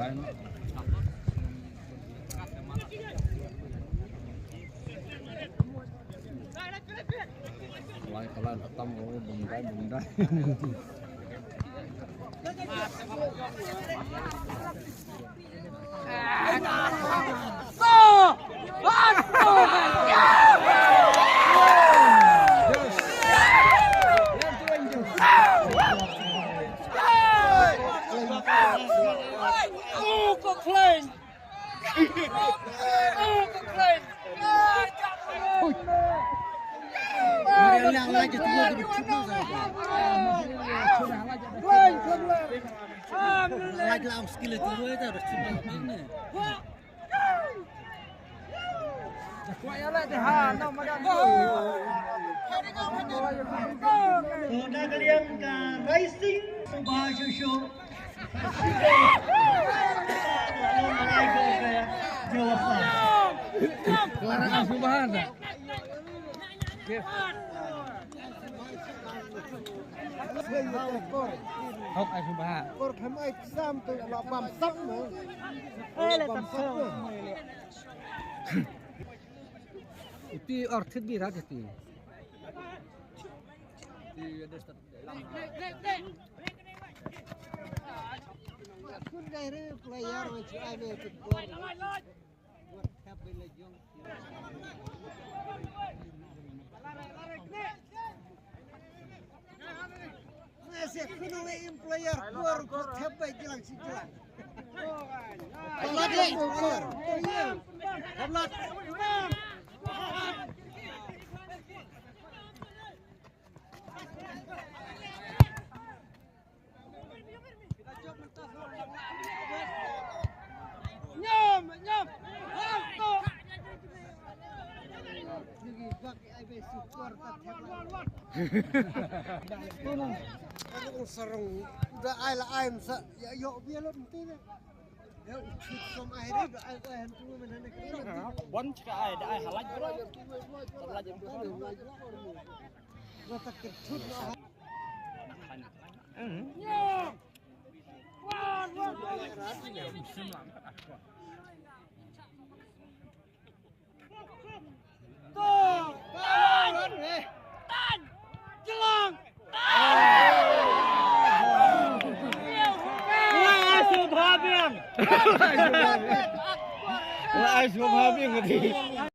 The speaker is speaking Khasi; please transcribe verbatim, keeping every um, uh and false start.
Lai ka lai tam, oh, bum dai, bum dai. Nagriang ka Rising Subha Shushu. Clara Subha. Hok ai Subha. Kor kham ai sam tu la bam sam mo. Ai la bam sam mo. Iti or thit bi rat iti. Kun dai re player wan chu ai me tu kor. Wat thap bai la jong. Masa kuno ngi employer kor ko thep bai jilang si jilang. Lamlat le kor. Lamlat. Nyam, nyam. Hal to. Sarong da ai la ai sa ya yo bia lo mti ne. Ya u chut som ai re da ai ai han tu men ne. Bon chika ai da ai halaj bro. Halaj bro. Lo tak chut. Ai Subha Biang. Ai Subha Biang.